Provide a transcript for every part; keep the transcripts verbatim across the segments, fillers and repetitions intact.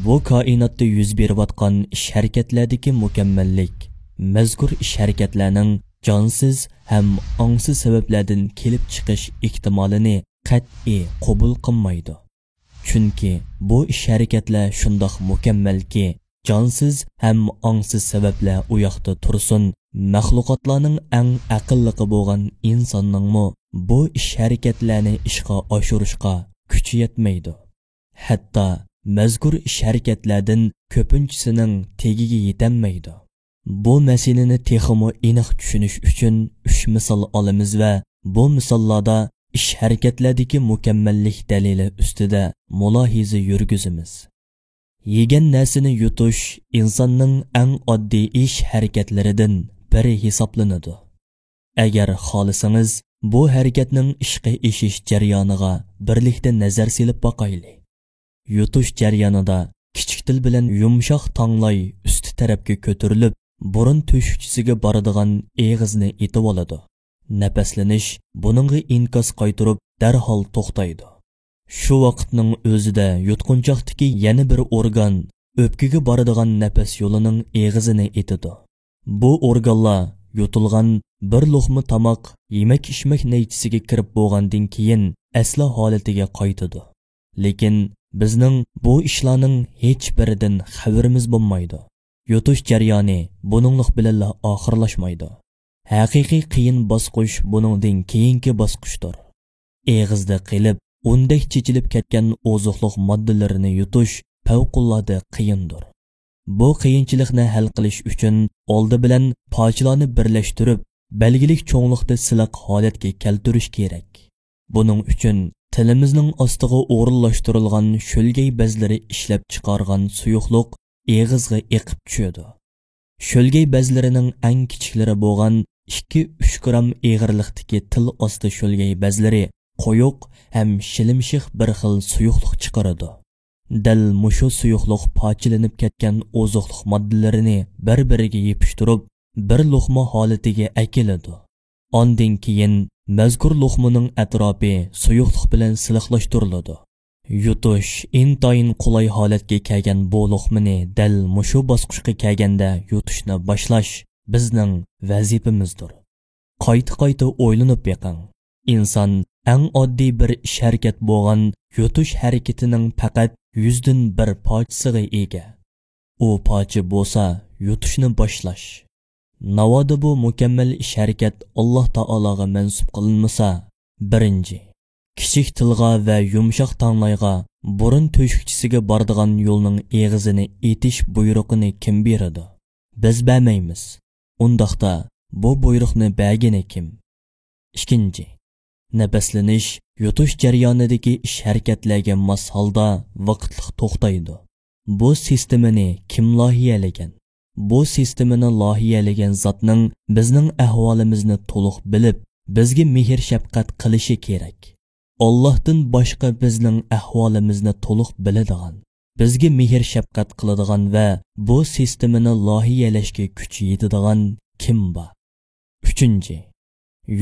بۇ كائىناتتا يۈز بېرىۋاتقان ئىش-ھەرىكەتلەردىكى مۇكەممەللىك مەزكۇر ئىش-ھەرىكەتلەرنىڭ جانسىز ھەم ئاڭسىز سەۋەبلەردىن كېلىپ چىقىش ئېھتىمالىنى قەتئىي قوبۇل قىلمايدۇ. چۈنكى بۇ ئىش-ھەرىكەتلەر شۇنداق مۇكەممەلكى، جانسىز ھەم ئاڭسىز سەۋەبلەر ئۇياقتا تۇرسۇن، مەخلۇقاتلارنىڭ ئەڭ ئەقىللىقى بولغان ئىنساننىڭمۇ بۇ ئىش-ھەرىكەتلەرنى ئىشقا ئاشۇرۇشقا كۈچى يەتمەيدۇ. ھەتتا مەزكۇر ئىش-ھەرىكەتلەردىن كۆپىنچىسىنىڭ تېگىگە يېتەلمەيدۇ. بۇ مەسىلىنى تېخىمۇ ئېنىق چۈشىنىش ئۈچۈن ئۈچ مىسال ئالىمىز ۋە بۇ مىساللاردا ئىش-ھەرىكەتلەردىكى مۇكەممەللىك دەلىلى ئۈستىدە مۇلاھىزە يۈرگۈزىمىز. يېگەن نەرسىنى يۇتۇش ئىنساننىڭ ئەڭ ئاددىي ئىش-ھەرىكەتلىرىدىن بىرى ھېسابلىنىدۇ. ئەگەر خالىسىڭىز، بۇ ھەرىكەتنىڭ ئىشقا ئېشىش جەريانىغا بىرلىكتە نەزەر سېلىپ باقايلى. يۇتۇش جەريانىدا كىچىك تىل بىلەن يۇمشاق تاڭلاي ئۈستى تەرەپكە كۆتۈرۈلۈپ، بۇرۇن تۆشۈكچىسىگە بارىدىغان ئېغىزنى ئېتىۋالىدۇ. نەپەسلىنىش بۇنىڭغا ئىنكاس قايتۇرۇپ، دەرھال توختايدۇ. شۇ ۋاقىتنىڭ ئۆزىدە يۇتقۇنچاقتىكى يەنە بىر ئورگان ئۆپكىگە بارىدىغان نەپەس يولىنىڭ ئېغىزىنى ئېتىدۇ. بۇ ئورگانلار يۇتۇلغان بىر لوقما تاماق يېمەك-ئىچمەك نەيچىسىگە كىرىپ بولغاندىن كېيىن ئەسلى ھالىتىگە قايتىدۇ. لېكىن بىزنىڭ بۇ ئىشلارنىڭ ھېچبىرىدىن خەۋىرىمىز بولمايدۇ. يۇتۇش جەريانى بۇنىڭلىق بىلەنلا ئاخىرلاشمايدۇ. ھەقىقىي قىيىن باسقۇچ بۇنىڭدىن كېيىنكى باسقۇچتۇر. ئېغىزدا قېلىپ، ئۇندەك چېچىلىپ كەتكەن ئوزۇقلۇق ماددىلىرىنى يۇتۇش پەۋقۇلئاددە قىيىندۇر. بۇ قىيىنچىلىقنى ھەل قىلىش ئۈچۈن ئالدى بىلەن پارچىلارنى بىرلەشتۈرۈپ، بەلگىلىك چوڭلۇقتا سىلىق ھالەتكە كەلتۈرۈش كېرەك. بۇنىڭ ئۈچۈن تىلىمىزنىڭ ئاستىغا ئورۇنلاشتۇرۇلغان شۆلگەي بەزلىرى ئىشلەپ چىقارغان سۇيۇقلۇق ئېغىزغا ئېقىپ چۈشىدۇ. شۆلگەي بەزلىرىنىڭ ئەڭ كىچىكلىرى بولغان ئىككى ئۈچ گرام ئېغىرلىقتىكى تىل ئاستى شۆلگەي بەزلىرى قويۇق ھەم شىلىمشىق بىر خىل سۇيۇقلۇق چىقىرىدۇ. دەل مۇشۇ سۇيۇقلۇق پارچىلىنىپ كەتكەن ئوزۇقلۇق ماددىلىرىنى بىر-بىرىگە يېپىشتۇرۇپ، بىر لوقما ھالىتىگە ئەكېلىدۇ. ئاندىن كېيىن مەزكۇر لوقمىنىڭ ئەتراپى سۇيۇقلۇق بىلەن سىلىقلاشتۇرۇلىدۇ. يۇتۇش ئىنتايىن قولاي ھالەتكە كەلگەن بۇ لوقمىنى دەل مۇشۇ باسقۇچقا كەلگەندە يۇتۇشنى باشلاش بىزنىڭ ۋەزىپىمىزدۇر. قايتا-قايتا ئويلىنىپ بېقىڭ. ئىنسان ئەڭ ئاددىي بىر ئىش-ھەرىكەت بولغان يۇتۇش ھەرىكىتىنىڭ پەقەت يۈزدىن بىر پارچىسىغا ئىگە. ئۇ پارچە بولسا يۇتۇشنى باشلاش. ناۋادا بۇ مۇكەممەل ئىش-ھەرىكەت ئاللاھ تائالاغا مەنسۇپ قىلىنمىسا، بىرىنچى، كىچىك تىلغا ۋە يۇمشاق تاڭلايغا بۇرۇن تۆشۈكچىسىگە بارىدىغان يولنىڭ ئېغىزىنى ئېتىش بۇيرۇقىنى كىم بېرىدۇ؟ بىز بەرمەيمىز. ئۇنداقتا بۇ بۇيرۇقنى بەرگىنى كىم؟ ئىككىنچى، نەپەسلىنىش يۇتۇش جەريانىدىكى ئىش-ھەرىكەتلەرگە ماس ھالدا ۋاقىتلىق توختايدۇ. بۇ سىستېمىنى كىم لايىھەلىگەن؟ بۇ سىستېمىنى لايىھەلىگەن زاتنىڭ بىزنىڭ ئەھۋالىمىزنى تولۇق بىلىپ، بىزگە مېھىر-شەپقەت قىلىشى كېرەك. ئاللاھتىن باشقا بىزنىڭ ئەھۋالىمىزنى تولۇق بىلىدىغان، بىزگە مېھىر-شەپقەت قىلىدىغان ۋە بۇ سىستېمىنى لايىھەلەشكە كۈچ يېتىدىغان كىم بار؟ ئۈچىنچى،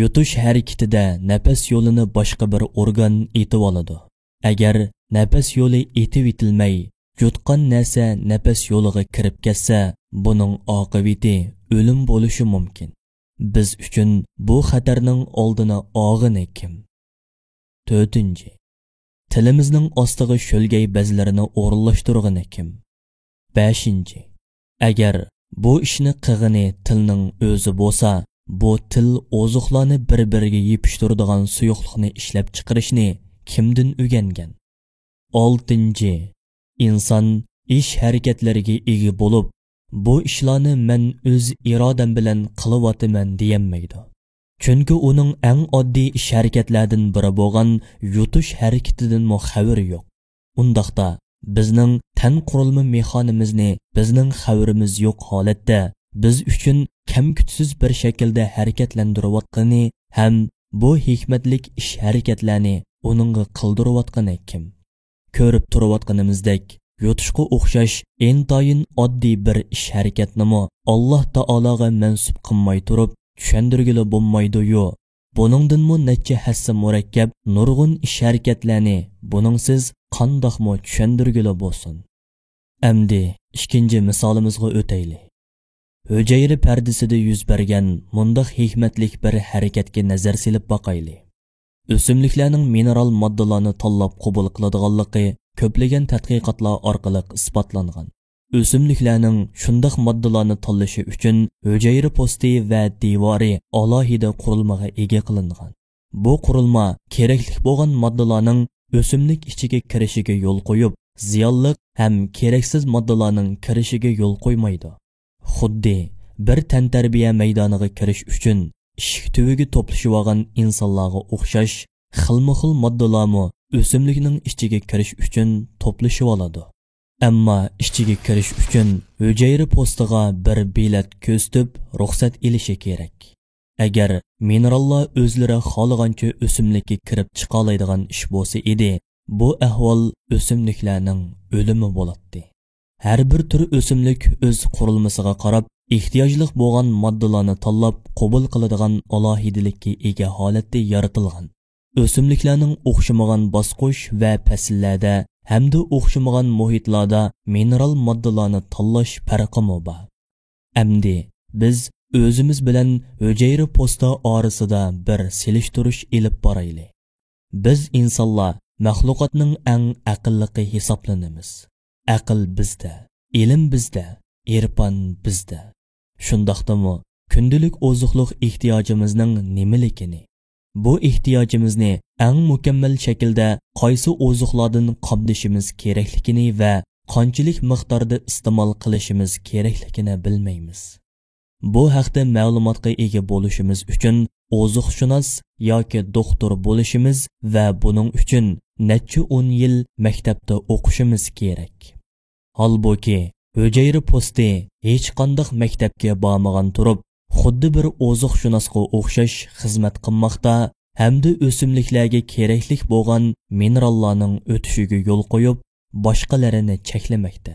يۇتۇش ھەرىكىتىدە نەپەس يولىنى باشقا بىر ئورگان ئېتىۋالىدۇ. ئەگەر نەپەس يولى ئېتىۋېتىلمەي، يۇتقان نەرسە نەپەس يولىغا كىرىپ كەتسە، بۇنىڭ ئاقىۋىتى ئۆلۈم بولۇشى مۇمكىن. بىز ئۈچۈن بۇ خەتەرنىڭ ئالدىنى ئالغىنى كىم؟ تۆتىنچى، تىلىمىزنىڭ ئاستىغا شۆلگەي بەزلىرىنى ئورۇنلاشتۇرغىنى كىم؟ بەشىنچى، ئەگەر بۇ ئىشنى قىلغىنى تىلنىڭ ئۆزى بولسا، بۇ تىل ئوزۇقلارنى بىر-بىرىگە يېپىشتۇرىدىغان سۇيۇقلۇقنى ئىشلەپچىقىرىشنى كىمدىن ئۆگەنگەن؟ ئالتىنچى، ئىنسان ئىش-ھەرىكەتلىرىگە ئىگە بولۇپ، بۇ ئىشلارنى مەن ئۆز ئىرادەم بىلەن قىلىۋاتىمەن دېيەلمەيدۇ. چۈنكى ئۇنىڭ ئەڭ ئاددىي ئىش-ھەرىكەتلەردىن بىرى بولغان يۇتۇش ھەرىكىتىدىنمۇ خەۋىرى يوق. ئۇنداقتا، بىزنىڭ تەن قۇرۇلما مېخانىمىزنى بىزنىڭ خەۋىرىمىز يوق ھالەتتە بىز ئۈچۈن كەمكۈتسىز بىر شەكىلدە ھەرىكەتلەندۈرۈۋاتقىنى ھەم بۇ ھېكمەتلىك ئىش-ھەرىكەتلەرنى ئۇنىڭغا قىلدۇرۇۋاتقىنى كىم؟ كۆرۈپ تۇرۇۋاتقىنىمىزدەك، يۇتۇشقا ئوخشاش ئىنتايىن ئاددىي بىر ئىش-ھەرىكەتنىمۇ ئاللاھ تائالاغا مەنسۇپ قىلماي تۇرۇپ چۈشەندۈرگىلى بولمايدۇ-يۇ. بۇنىڭدىنمۇ نەچچە ھەسسە مۇرەككەپ، نۇرغۇن ئىش-ھەرىكەتلەرنى بۇنىڭسىز قانداقمۇ چۈشەندۈرگىلى بولسۇن؟ ئەمدى ئىككىنچى مىسالىمىزغا ئۆتەيلى. ھۈجەيرە پەردىسىدە يۈز بەرگەن مۇنداق ھېكمەتلىك بىر ھەرىكەتكە نەزەر سېلىپ باقايلى. ئۆسۈملۈكلەرنىڭ مىنېرال ماددىلارنى تاللاپ قوبۇل قىلىدىغانلىقى كۆپلىگەن تەتقىقاتلار ئارقىلىق ئىسپاتلانغان. ئۆسۈملۈكلەرنىڭ شۇنداق ماددىلارنى تاللىشى ئۈچۈن ھۈجەيرە پوستى ۋە دىۋارى ئالاھىدە قۇرۇلمىغا ئىگە قىلىنغان. بۇ قۇرۇلما كېرەكلىك بولغان ماددىلارنىڭ ئۆسۈملۈك ئىچىگە كىرىشىگە يول قويۇپ، زىيانلىق ھەم كېرەكسىز ماددىلارنىڭ كىرىشىگە يول قويمايدۇ. خۇددى بىر تەنتەربىيە مەيدانىغا كىرىش ئۈچۈن ئىشىك تۈۋىگە توپلىشىۋالغان ئىنسانلارغا ئوخشاش، خىلمۇ خىل ماددىلارمۇ ئۆسۈملۈكنىڭ ئىچىگە كىرىش ئۈچۈن توپلىشىۋالىدۇ. ئەمما ئىچىگە كىرىش ئۈچۈن ھۈجەيرە پوستىغا بىر بېلەت كۆرسىتىپ رۇخسەت ئېلىشى كېرەك. ئەگەر مىنېراللار ئۆزلىرى خالىغانچە ئۆسۈملۈككە كىرىپ چىقالايدىغان ئىش بولسا ئىدى، بۇ ئەھۋال ئۆسۈملۈكلەرنىڭ ئۆلۈمى بولاتتى. ھەر بىر تۈر ئۆسۈملۈك ئۆز قۇرۇلمىسىغا قاراپ، ئېھتىياجلىق بولغان ماددىلارنى تاللاپ قوبۇل قىلىدىغان ئالاھىدىلىككە ئىگە ھالەتتە يارىتىلغان. ئۆسۈملۈكلەرنىڭ ئوخشىمىغان باسقۇچ ۋە پەسىللەردە ھەمدە ئوخشىمىغان مۇھىتلاردا مىنېرال ماددىلارنى تاللاش پەرقىمۇ بار. ئەمدى بىز ئۆزىمىز بىلەن ھۈجەيرە پوستى ئارىسىدا بىر سېلىشتۇرۇش ئېلىپ بارايلى. بىز ئىنسانلار مەخلۇقاتنىڭ ئەڭ ئەقىللىقى ھېسابلىنىمىز. ئەقىل بىزدە، ئىلىم بىزدە، ئېرپان بىزدە. شۇنداقتىمۇ كۈندىلىك ئوزۇقلۇق ئېھتىياجىمىزنىڭ نېمىلىكىنى، بۇ ئېھتىياجىمىزنى ئەڭ مۇكەممەل شەكىلدە قايسى ئوزۇقلاردىن قامدىشىمىز كېرەكلىكىنى ۋە قانچىلىك مىقداردا ئىستېمال قىلىشىمىز كېرەكلىكىنى بىلمەيمىز. بۇ ھەقتە مەلۇماتقا ئىگە بولۇشىمىز ئۈچۈن ئوزۇقشۇناس ياكى دوختۇر بولۇشىمىز ۋە بۇنىڭ ئۈچۈن نەچچە ئون يىل مەكتەپتە ئوقۇشىمىز كېرەك. ھالبۇكى، ھۈجەيرە پوستى ھېچقانداق مەكتەپكە بارمىغان تۇرۇپ، خۇددى بىر ئوزۇقشۇناسقا ئوخشاش خىزمەت قىلماقتا ھەمدە ئۆسۈملۈكلەرگە كېرەكلىك بولغان مىنېراللارنىڭ ئۆتۈشىگە يول قويۇپ، باشقىلىرىنى چەكلىمەكتە.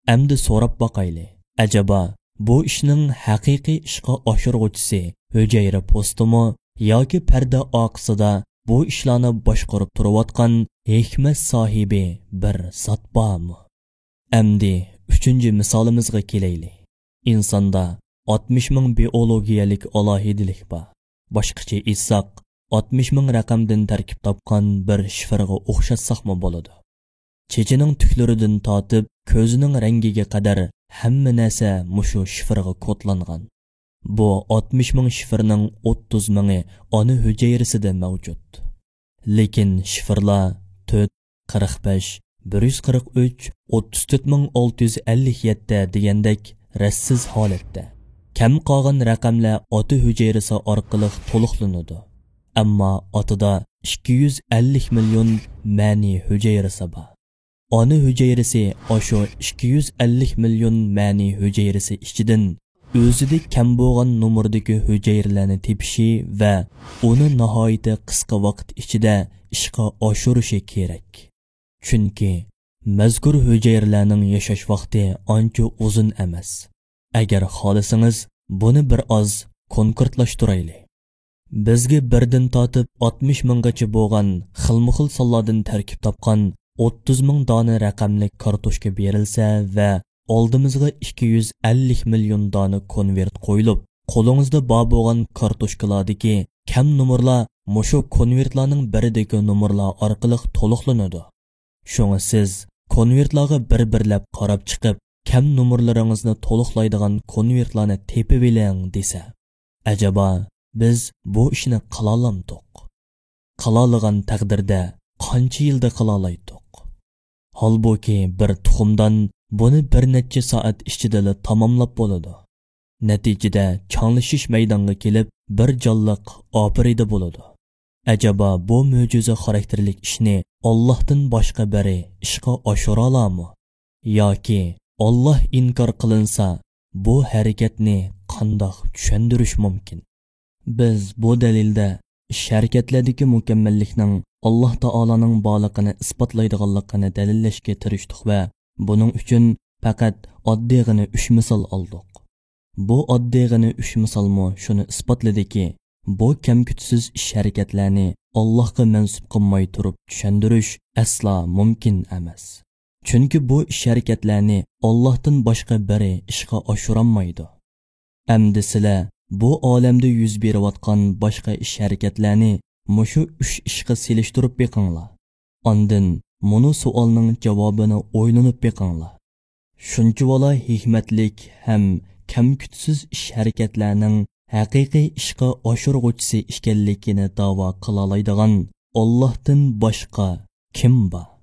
ئەمدى سوراپ باقايلى، ئەجەبا بۇ ئىشنىڭ ھەقىقىي ئىشقا ئاشۇرغۇچىسى ھۈجەيرە پوستىمۇ ياكى پەردە ئارقىسىدا بۇ ئىشلارنى باشقۇرۇپ تۇرۇۋاتقان ھېكمەت ساھىبى بىر زات بارمۇ؟ ئەمدى ئۈچىنچى مىسالىمىزغا كېلەيلى. ئىنساندا ئاتمىش مىڭ بىئولوگىيەلىك ئالاھىدىلىك بار. باشقىچە ئېيتساق، ئاتمىش مىڭ رەقەمدىن تەركىب تاپقان بىر شىفىرغا ئوخشاتساقمۇ بولىدۇ. چېچىنىڭ تۈكلىرىدىن تارتىپ كۆزىنىڭ رەڭگىگە قەدەر ھەممە نەرسە مۇشۇ شىفىرغا كودلانغان. بۇ ئاتمىش مىڭ شىفىرنىڭ ئوتتۇز مىڭى ئانا ھۈجەيرىسىدە مەۋجۇت. لېكىن شىفىرلار تۆت، قىرىق بەش، بىر يۈز قىرىق ئۈچ، ئوتتۇز تۆت مىڭ ئالتە يۈز ئەللىك يەتتە دېگەندەك رەتسىز ھالەتتە. كەم قالغان رەقەملەر ئاتا ھۈجەيرىسى ئارقىلىق تولۇقلىنىدۇ. ئەمما ئاتىدا ئىككى يۈز ئەللىك مىليون مەنىي ھۈجەيرىسى بار. ئانا ھۈجەيرىسى ئاشۇ ئىككى يۈز ئەللىك مىليون مەنىي ھۈجەيرىسى ئىچىدىن ئۆزىدە كەم بولغان نومۇردىكى ھۈجەيرىلەرنى تېپىشى ۋە ئۇنى ناھايىتى قىسقا ۋاقىت ئىچىدە ئىشقا ئاشۇرۇشى كېرەك. چۈنكى مەزكۇر ھۈجەيرىلەرنىڭ ياشاش ۋاقتى ئانچە ئۇزۇن ئەمەس. ئەگەر خالىسىڭىز، بۇنى بىر ئاز كونكرېتلاشتۇرايلى. بىزگە بىردىن تارتىپ ئاتمىش مىڭغىچە بولغان خىلمۇ خىل سانلاردىن تەركىب تاپقان ئوتتۇز مىڭ دانە رەقەملىك كارتوچكا بېرىلسە ۋە ئالدىمىزغا ئىككى يۈز ئەللىك مىليون دانە كونۋېرت قويۇلۇپ، قولىڭىزدا بار بولغان كارتوچكىلاردىكى كەم نومۇرلار مۇشۇ كونۋېرتلارنىڭ بىرىدىكى نومۇرلار ئارقىلىق تولۇقلىنىدۇ. شۇڭا سىز كونۋېرتلارغا بىر-بىرلەپ قاراپ چىقىپ، كەم نومۇرلىرىڭىزنى تولۇقلايدىغان كونۋېرتلارنى تېپىۋېلىڭ دېسە، ئەجەبا بىز بۇ ئىشنى قىلالامدۇق؟ قىلالىغان تەقدىردە قانچە يىلدا قىلالايتتۇق؟ ھالبۇكى، بىر تۇخۇمدان بۇنى بىر نەچچە سائەت ئىچىدىلا تاماملاپ بولىدۇ. نەتىجىدە چاڭلىشىش مەيدانغا كېلىپ، بىر جانلىق ئاپىرىدە بولىدۇ. ئەجەبا بۇ مۆجىزە خاراكتېرلىك ئىشنى ئاللاھتىن باشقا بىرى ئىشقا ئاشۇرالارمۇ؟ ياكى ئاللاھ ئىنكار قىلىنسا، بۇ ھەرىكەتنى قانداق چۈشەندۈرۈش مۇمكىن؟ بىز بۇ دەلىلدە ئىش-ھەرىكەتلەردىكى مۇكەممەللىكنىڭ ئاللاھ تائالانىڭ بارلىقىنى ئىسپاتلايدىغانلىقىنى دەلىللەشكە تىرىشتۇق ۋە بۇنىڭ ئۈچۈن پەقەت ئاددىيغىنە ئۈچ مىسال ئالدۇق. بۇ ئاددىيغىنە ئۈچ مىسالمۇ شۇنى ئىسپاتلىدىكى، بۇ كەمكۈتسىز ئىش-ھەرىكەتلەرنى ئاللاھقا مەنسۇپ قىلماي تۇرۇپ چۈشەندۈرۈش ئەسلا مۇمكىن ئەمەس. چۈنكى بۇ ئىش-ھەرىكەتلەرنى ئاللاھتىن باشقا بىرى ئىشقا ئاشۇرالمايدۇ. ئەمدى سىلەر بۇ ئالەمدە يۈز بېرىۋاتقان باشقا ئىش-ھەرىكەتلەرنى مۇشۇ ئۈچ ئىشقا سېلىشتۇرۇپ بېقىڭلار. ئاندىن مۇنۇ سوئالنىڭ جاۋابىنى ئويلىنىپ بېقىڭلار. شۇنچىۋالا ھېكمەتلىك ھەم كەمكۈتسىز ئىش-ھەرىكەتلەرنىڭ ھەقىقىي ئىشقا ئاشۇرغۇچىسى ئىكەنلىكىنى داۋا قىلالايدىغان ئاللاھتىن باشقا كىم بار؟